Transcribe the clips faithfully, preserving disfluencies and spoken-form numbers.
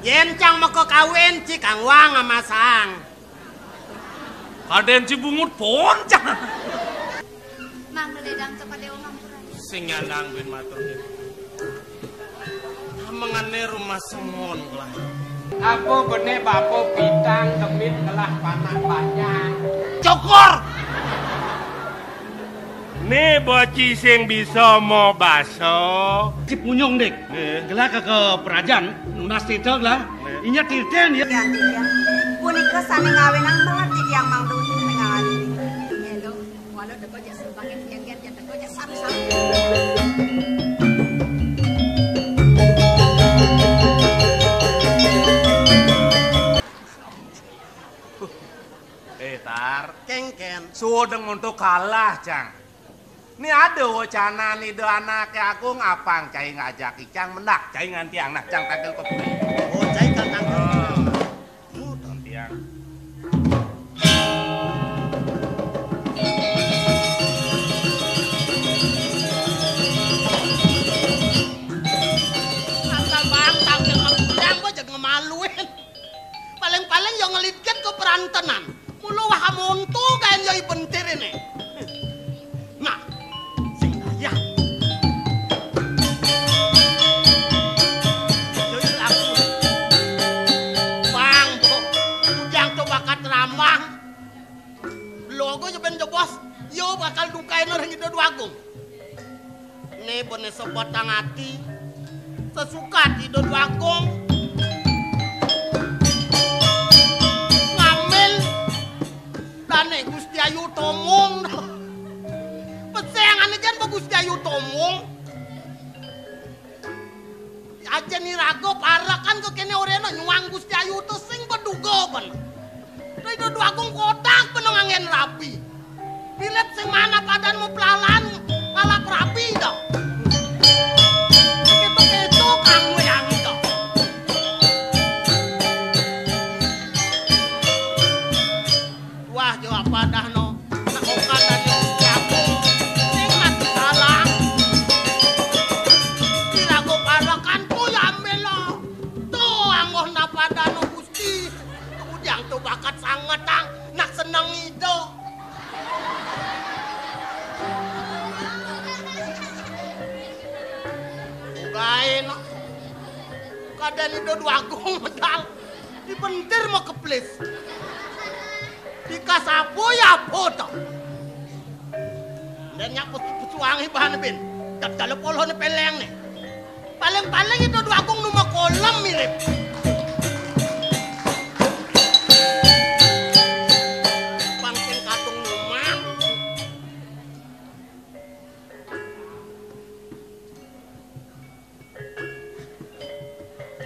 Yén cang maka kawin, ci kang wang amasang. Kadén ci bungut pon cang. Mang Ledang kepada Mang Pura. Sing nyandang bin matur. Mengenai rumah sengon lah. Apa bené bapa pitang demit ngelah panak banyak? Cukur. Né boci sing bisa mau baso. Ci punyung, Dik. Nggih. Gelah ke, ke perajan, nunas tita gelah. Nggih. Inya titen ya. Iya, iya. Punika sami ngawinang melet titiang Mang Doni mengalami. Halo, walau teko jak sebagian, gen-gen jak teko jak sami-sami. Eh, Tar. Kéngkén. Suwedeng monto kalah, Cang. Ni ada wacana ni da anake agung apang cai ngajak icang mendak cai ngantiang nah cang tagel kopi. Oh, cai kan tagel. Oh. Ngantiang. Asal bang tagel ngepudang gua jadi ngemaluin. Paling-paling ya ngelitket ke perantenan. Mula wah monto kaen ya ibentir ini. Nah, sing daya. Ya, ya, aku. Bang, Bo. Ujang to bakat rambang. Logo ya ben jebos. Yo bakal dukain orang itu dua agung. Né bené sebatang ati, sesukat Ida Dwagung ngambil dané Gusti Ayu Tomung. Pesengan ikan ba Gusti Ayu Tomung. Aja niraga parekan ke kene orena nyuang Gusti Ayu to sing beduga ben. Ida Dwagung kodak ben nganggen rabi. Mirip sing mana padan mau pelalan ngalap rabi to. Keto-keto kamu yang to. Wah, jawab padah no. Nak okan dan yang siapu. Sing mati salah. Kira go parekan tu ya ambil lo. Tu anggoh na padan no Gusti. Ujang to bakat sanget tang. Nak seneng ido. Ugain. Kadén Ida Dwagung medal. Dipentir mau keplis. Dikas apa ya apa to. Dan nyak pesu-pesuangi bahan bin. Dak dalam polohne peleng nih. Paling-paling Ida Dwagung numa kolam mirip. Pangking kadung numa.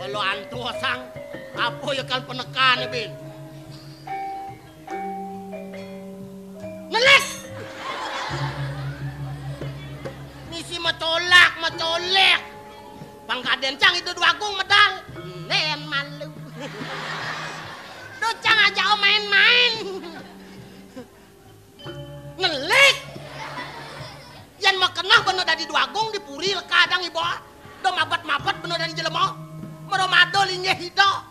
Kalau antu sang, apa ya kan penekan bin? Nelis. Misi macolak, macolek. Pangkaden cang Ida Dwagung medal. Nen malu. Duh, cang aja main-main. Nelik. Yan makenah bener dadi Dwagung di puri lekadang iba. Do mabet-mabet bener dadi jelema. Meromado linggih ida.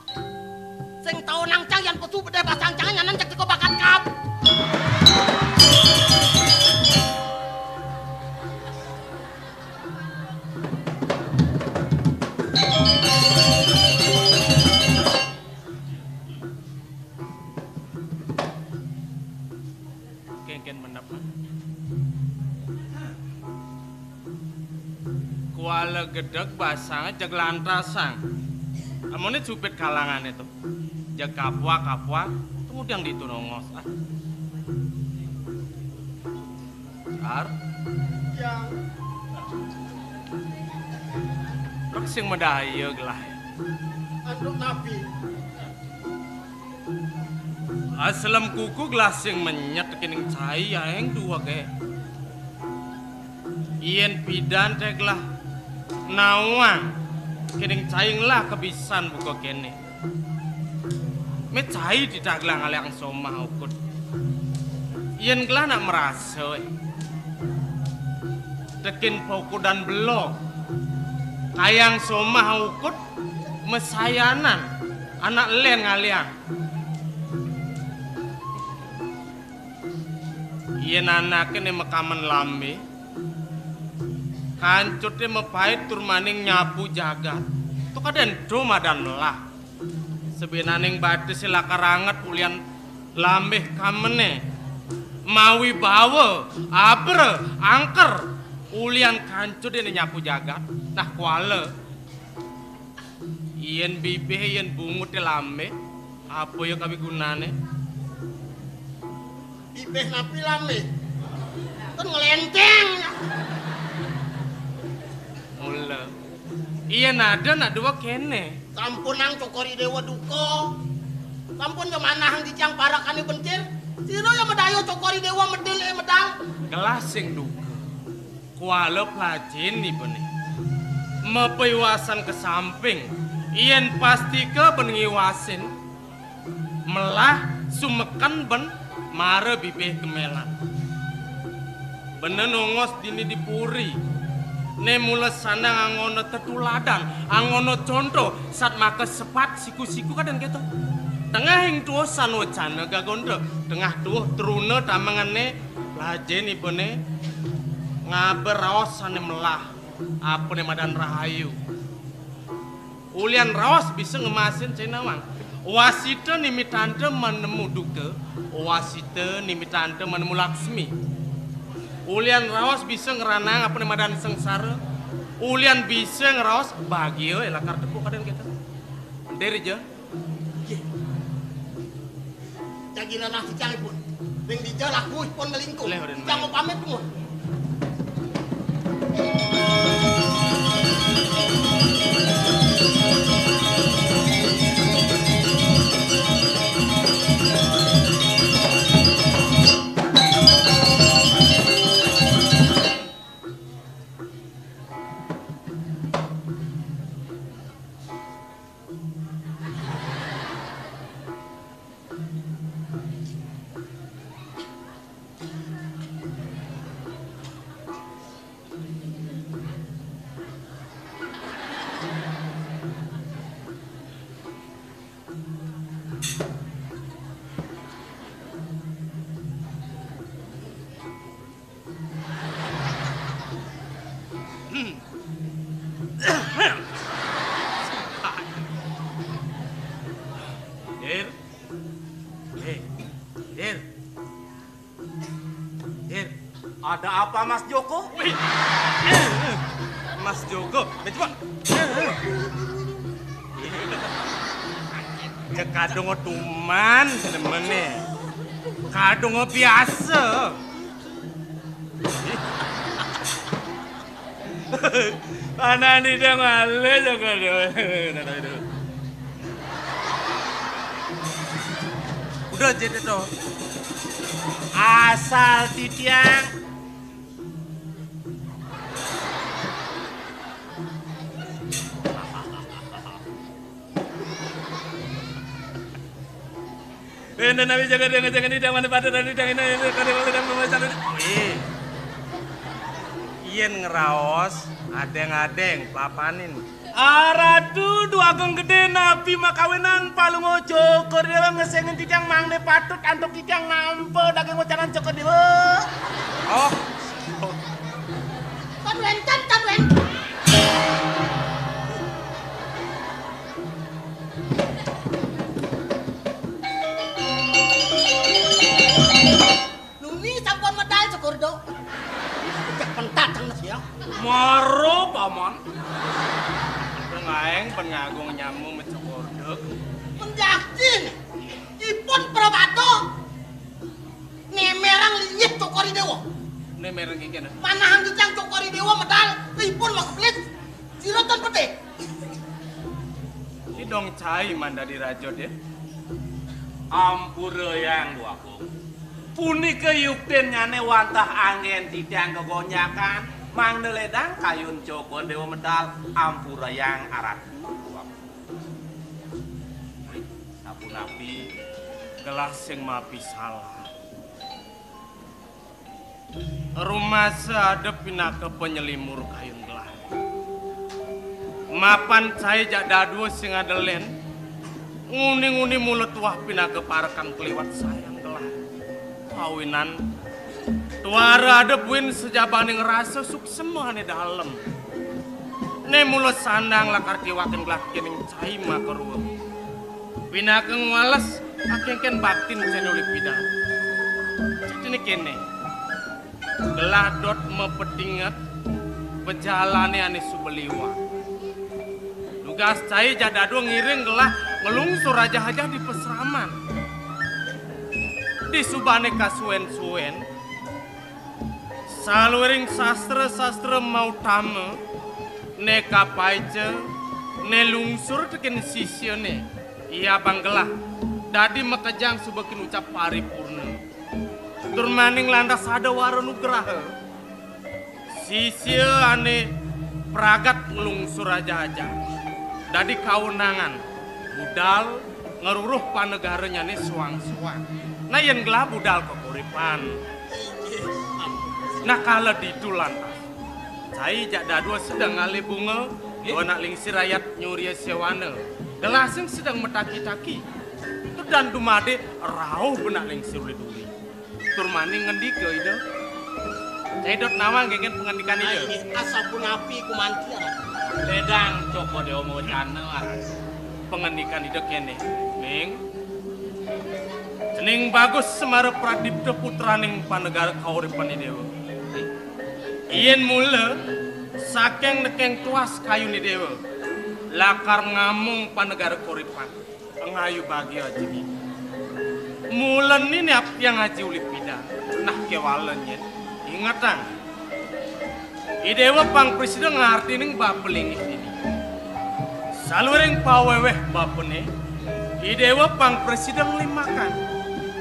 Sing tau nang cang yan pesu bedeh basang cang nyanan cek teko bakat kab. Kéngkén menep. Kuala gedeg basang jeg lantasang. Amoné jubit kalangané to. Jeg kapua-kapua, kemudian ditunongos. Ah. Ar. Yang. Rek sing medaya gelah. Anduk nabi. Aslem kuku gelah sing menyet kening cai aeng dua ke. Yen pidan te gelah nawang kening cai ngelah kebisan buka kene. Me cai tidak gelah ngalih somah ukut. Yen gelah nak merasa, eh. Tekin pokudan belok. Kayang somah ukut mesayanan. Anak lén ngalihang. Yén anaké né makamen lambé, kancuté mapait tur maning nyapu jagat. To kadén to madan melah. Sabinaning batisé lakar anget ulian lambé kamené. Mawi bawa, abra, angker, ulian kancuté né nyapu jagat. Nah, kuala. Yén bibih, yén bunguté lambé, apa ya kawigunané? Bibih napi lambé? Kan nglénténg. Mula. Yén ada nak dua kéné. Sampunang Cokor I Déwa duka. Sampun ya manahang titiang parekané bencil. Sira ya madaya Cokor I Déwa medil, eh, medal. Gelah sing duka. Kuala plajain ibané. Mapaiwasan ka samping, yén pastika ben ngiwasin, melah sumeken ben mara bibih gemelan. Bena nongos dini di puri. Né mula sandang anggona tetuladan, anggona conto, sat maka sepat siku-siku kadén kéto. Tengahing tuuh sanwacana gagonda, tengah tuuh truna tamengené. Plajain ibané ngaba raos sané melah, apané madan rahayu. Ulian raos bisa ngemasin cai nawang. Wasita nimitanta manemu duka, wasita nimitanta manemu laksmi. Ulian raos bisa ngranang apané madan sengsara, ulian bisa ngraos bagia, eh, lakar tepuk kadén kéto. Nggih, Raja. Nggih. Jagi nanah titiangipun. Ring dija laku ipun nglingkuh. Leh, Raden. Titiang pamit, nuwun. Dir. Hei, Dir. Dir, ada apa, Mas Joko? Wih. Mas Joko, eh, coba. Cek kadung tuman sedemené. Kadung biasa. Anak ini dia ngalih juga dia. Udah jadi to. Asal titiang. Wénten napi jaga dhéwék jaga nidang manut patut dan nidang ina ina kadé wénten mamasan. Wih. Yén ngraos, adéng-adéng, papanin. Aratu Dwagung Gedé napi makawinan Palungguh Cokor I Déwa ngesengin titiang mangda patut antuk titiang nampa daging wecanan Cokor I Déwa. Oh. Tan wénten, tan wénten. Nuni sampun medal Cokor I Déwa. Cek pentat sang siang. Mara, Paman. Ngaéng pun ngagung nyamu mecokordek. Menjakti ipun prabada. Némérang linggih Cokor I Déwa. Némérang linggih, nah. Manahang titiang Cokor I Déwa medal, ipun makepelit. Sira tan pedih. Ki dong cai mandadi raja, Dék. Ampurayang, Dwagung. Punika yuktinnyané wantah anggén titiang gegonjakan, mangda lédang kayun Cokor I Déwa medal, ampurayang Aratu, Dwagung. Sapunapi gelah sing mapisalah. Rumasa ada pinaka panyelimur kayun gelah. Mapan cai jak dadua sing ada lén. Nguni-nguni mula tuah pinaka parekan kaliwat sayang gelah. Pawinan tuara ada buin sajabaning rasa suksema ané dalem. Né mula sandang lakar tiwakin gelah kéning cai makarua. Pinaka ngwales akéngkén baktin cainé uli pidan. Jadiné kéné, gelah dot mapetinget pajalané ané suba liwat. Dugas cai jak dadua ngiring gelah nglungsur ajah-ajah di pasraman. Disubané kasuén-suén, saluiring sastra-sastra mautama, né kapaica, né lungsur tekén sisiané, ia bang gelah dadi makejang suba kinucap paripurna. Tur maning lantas ada wara nugraha. Sisia ané pragat nglungsur ajah-ajah dadi kawenangan budal ngruruh panegaranyané soang-soang. Nah, yén gelah budal kakuripan. Nah, kala ditu lantas, cai jak dadua sedeng ngalih bunga, dua anak lingsir ayat nyuria sewana. Gelah sing sedeng mataki-taki. Tur tan dumadé rauh benak lingsir uli duri. Tur maning ngendika Ida. Cai dot nawang kéngkén pangandikan Ida. Ai, asapunapi kumanti, Ratu? Ledang Cokor Déwa mawecana, Ratu. Pangandikan Ida kéné, Ning. Cening Bagus Semara Pradipta putraning panegara kauripan Idéwa. Yén mula saking nekeng tuas kayun Idéwa, lakar ngamung panegara kauripan. Ngayu bagia aji ni. Mula né aptiang aji uli pidan. Nah, kéwala nyén. Ingetang. Idéwa pang prasida ngartining bapa linggih dini. Saluiring pawéwéh bapané, Idéwa pang prasida nglimbakang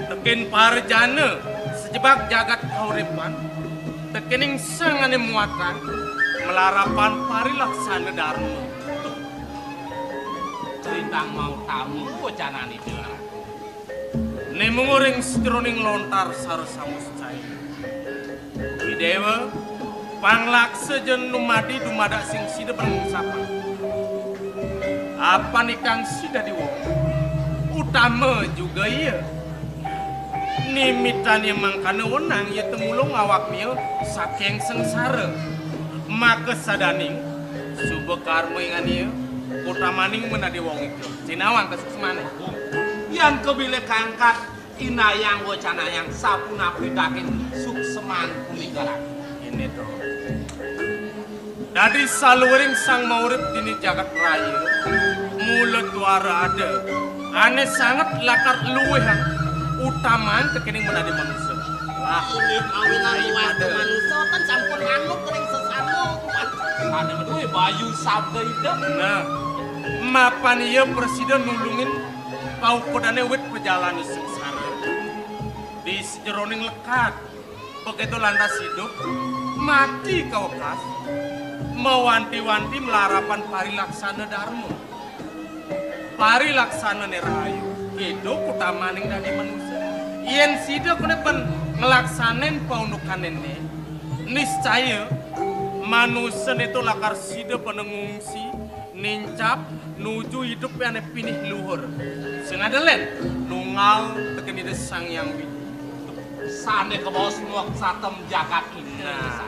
tekén parajana sajebag jagat kauripan, tekéning sang ané muatan malarapan parilaksana darma. Tuh. Cerita mau tamu bocanané jelas. Né mungguh ring sajeroning lontar sara samuscai. Idéwa, panglaksa ja numadi dumadak sing sida panungsapang. Apan ikang sida diwong. Utama juga ia. Nimitan ia mangkana wenang ia tumulung awakné saking sangsara. Maka sadaning suba karma ingan ia, utamaning menadi wong ika. Sinawang kasuksmané. Yan kabilih kangkat, indayang wecanayang sapunapi dakin suksman punika, Ratu. Ini to. Dadi saluiring sang maurip dini jagat raya, mula tuara ada, ané sanget lakar luihang utamaan tekéning menadi manusa. Lah, inggih mawinan luwih manusa, ten sampun manut ring sesama. Ané madué bayu sabda Ida. Nah, mapan ia prasida nulungin paukudané wit pajalané sangsara. Di sajeroning lekad, begitu lantas idup, mati kawekas, mawanti-wanti malarapan parilaksana darma. Parilaksanané rahayu, idup utamaning dadi manusa. Yén sida koné ben nglaksanain paundukané, niscaya manusané to lakar sida pada ngungsi, nincap, nuju idup ané pinih luhur. Sing ada lén, nunggal tekén Ida Sang Hyang Widhi. Sané kabaos moksatem jagat ini. Nah.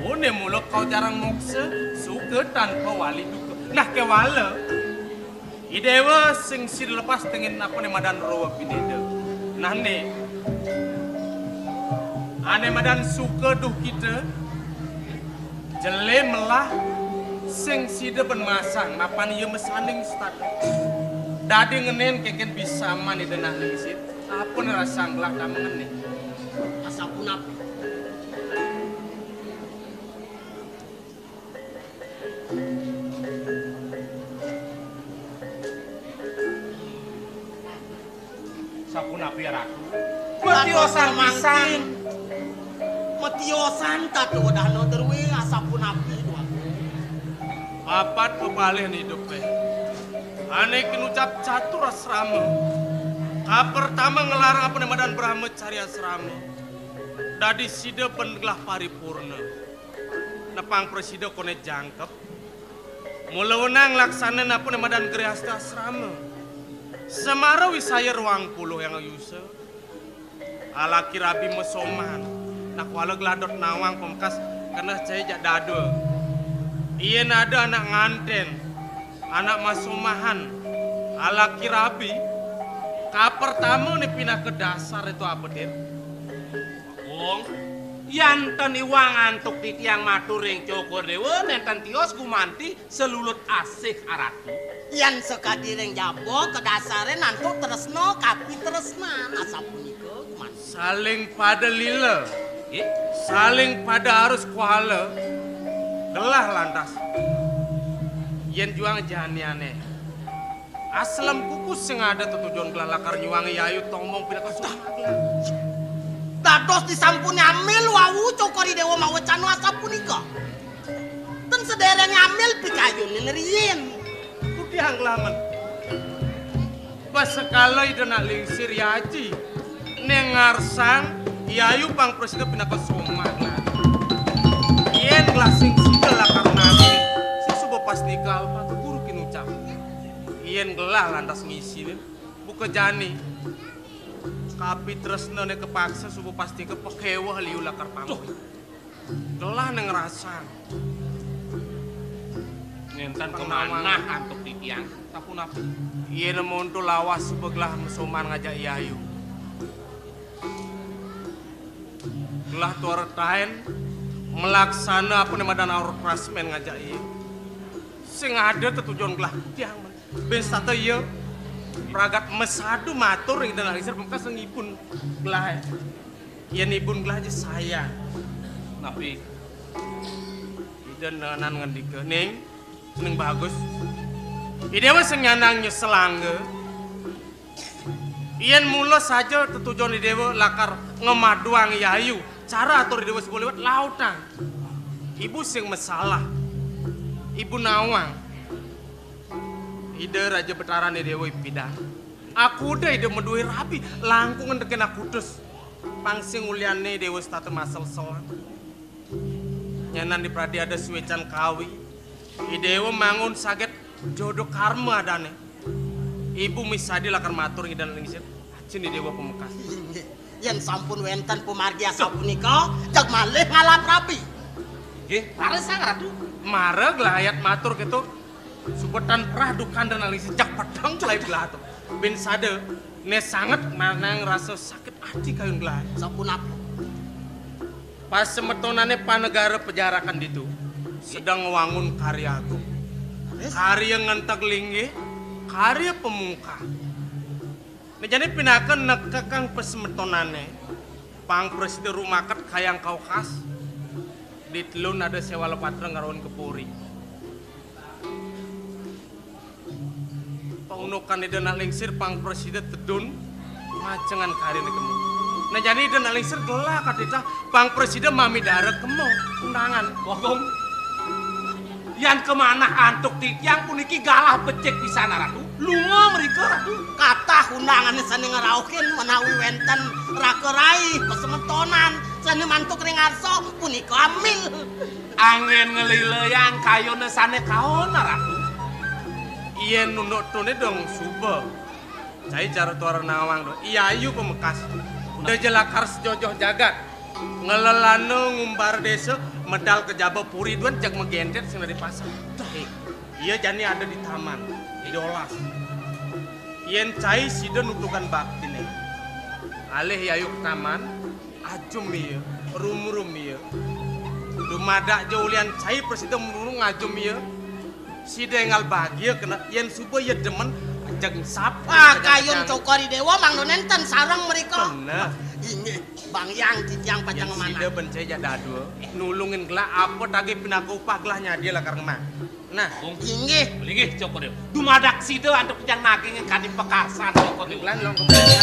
Uné mula kau jarang moksa, suka tanpa wali duka. Nah, kéwala. Idéwa sing sida lepas tengin apané madan rowa pineda. Nah, né. Ané madan suka duh kita, jelé melah sing sida ben masang, mapan ia masaning setata. Dadi ngenén kéngkén bisaman Ida nah lingsir, apané rasang gelah tamengené. Asapunapi. Sapunapi, Ratu? Matiosan pisan. Matiosan tata wedana drué asapunapi, Dwagung. Papat pepalih idupé. Ané kinucap catur asrama. Kapertama nglarang apané madan Brahmacari asrama. Dadi sida ben gelah paripurna. Nepang prasida koné jangkep. Mula wenang laksana apané madan grihasta asrama. Semara wisaya ruang puluh yang yusa. Alaki rabi masoman. Nak wala gelah dot nawang pemkas kena cai jak dada. Iyan ada anak nganten, anak masomahan, alaki rabi. Ka pertama ni pinaka dasar itu apa, Din? Wong, yan ten iwang antuk titiang matur ring Cokor Dewa, nenten tios gumanti selulut asih aratu. Yan sakadi ring jaba kadasare nantuk tresna kapitresnan, asapunika gumanti. Saling pada lila. Nggih. Saling pada arus kuala. Gelah lantas. Yen juang janiane. Aslem kuku sing ada tetujon gelah lakar nyuang yayu tombong pinaka sumagelah. Dados disampun amil wau Cokor Dewa mawacana asapunika. Ten sedereng amil pikayunin riyin. Kudiang lamen. Pas sekala Ida nak lingsir yaji. Ning ngarsang yayu pang presida pinaka somat. Yen gelah sing sida lakar nasi, sing suba pas nikal patu guru kinucap. Yen gelah lantas ngisinin, buka jani. Kapitresnane kepaksa suba pas nika pekeweh liu lakar pamit. Gelah neng ngrasang. Nenten kemanah antuk titiang. Sapunapi? Yen monto lawas suba gelah mesoman ngajak yayu. Gelah tuara taen melaksana apa ne madan aur prasmen ngajak iya. Sing ada tetujon gelah tiang men. Ben sata iya pragat mesadu matur ring Ida Nak Lingsir pemkas ring ibun gelah. Yen ibun gelah aja sayang. Napi? Ida nenan ngendika, "Ning, ning bagus. Idewa sing nyanang nyeselangga." Yen mula saja tetujon Idewa lakar ngemaduang yayu, cara atur Idewa suba liwat lautang. Ibu sing masalah. Ibu nawang. Ida Raja Betara Idewa ipidang. Aku udah Ida maduwe rabi, langkung ngentekin aku dus. Pang sing uliane Idewa setata masel-selan. Nyanan di pradi ada suwecan kawi. Idewa mangun saget jodo karma adane. Ibu misadi lakar matur ngidan lingsir. Ajin Idewa pemekas. Inggih. Yen sampun wenten pamargi asapunika, jeg malih ngalap rabi. Nggih, leres sang Ratu. Mara gelah ayat matur keto. Subetan perah dukan dan lingsir jeg pedang celai belah tu. Bin sada, ne sanget manang rasa sakit ati kayun gelah. Sapunapa? Pasemetonane panegara pejarakan ditu sedang ngwangun karya agung. Wis. Karya ngenteg linggih, karya pemungkah. Nah, jane pinaka nekekang pasemetonane, pang presida rumaket kayang kaukas, di telun ada sewala patra ngarun kepuri. Paunukan Ida Nak Lingsir pang presida tedun macengan karine kemo. Nah, jani Ida Nak Lingsir gelah katitah pang presida mamidara kemo undangan. Bagong, yan kemanah antuk titiang puniki galah becik pisan, Ratu. Lunga mrika, Ratu. Katah undangane sane ngrauhin menawi wenten raka rai pasemetonan sane mantuk ring arsa punika amil. Anggen nglileyang kayune sane kaona, Ratu. Yen nunduk tune dong suba. Cai cara tuara nawang dong. Iyayu pemekas. Udah jelakar sejojoh jagat. Ngelelana ngumbar desa, medal ke jaba puri duan, jag megendet sing dari pasar. Eh, iya jani ada di taman, di dolas. Yen cai sida nutukan baktine. Alih yayu ke taman, ajum iya, rumrum iya. Dumadak ja ulian cai prasida mrurung ajum iya. Sida enggal bagia kena yen suba iya demen, jeg sapa. Ah, kayun Cokor Dewa mangda nenten sareng mrika. Bener. Inggih, Bang Yang titiang pacang manah. Yen sida ben cai jak dadua, nulungin gelah apa tagih pinaka upah gelah nyadia lakar ngemah. Nah. Inggih. Inggih, Cokor Dewa. Dumadak sida antuk pacang naging kadi pekarsan, Cokor Dewa. Lan long kembali.